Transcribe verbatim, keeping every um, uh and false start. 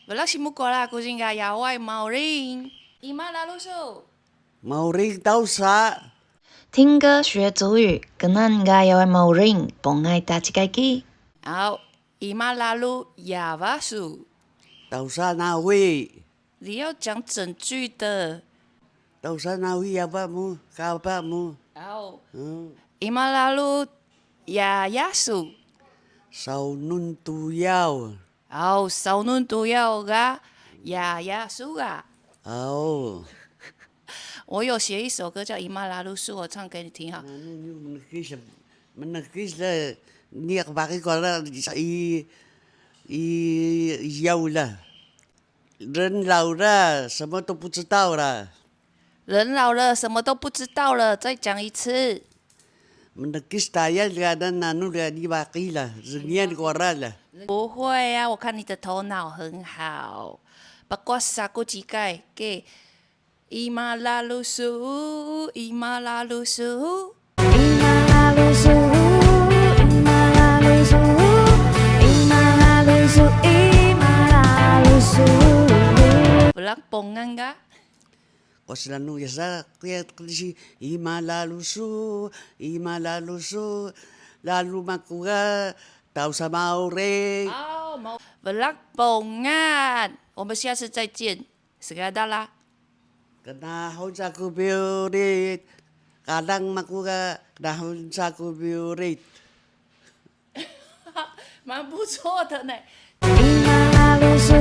Blaq simu kwara kuzing ga Yaway Mauring. Ima lalu su? Mauring tawsa. 听歌学族语, knan ga Yaway Mauring, pongay ta cikay ki. Aw, ima lalu yaba su? Tawsa nawi. 你要讲整句的。Tawsa nawi yaba mu, kaba mu. Aw. Hmm. Ima lalu yaya su? Sawnun tuyaw. Aw, sawnun tuyaw ga yaya su ga. Aw. 我有写一首歌叫《Ima Lalu Su》，我唱给你听哈。Nanu nyu mnekis, mnekis la, niyak baki ko la, i, i, yaw la. 人老了，什么都不知道了。人老了，什么都不知道了。再讲一次。Mnekis tayal ga nanu ga ni baki la, rngiyan kwara la. 不会啊，我看你的头脑很好。Pakwasa ku cikay, ke, ima lalu su, ima lalu su. Ima lalu su, ima lalu su, ima lalu su, ima lalu su. Blaq pongan ga? Kos nanu yasa, kiya kdisi, ima lalu su, ima lalu su, lalu maku ga, tawsa Mauring. Aw, mau. Blaq pongan. 我们下次再见。Sgada la. Knahun saku biyorit. Kadang maku ga knahun saku biyorit. 蛮不错的呢。Ima lalu su,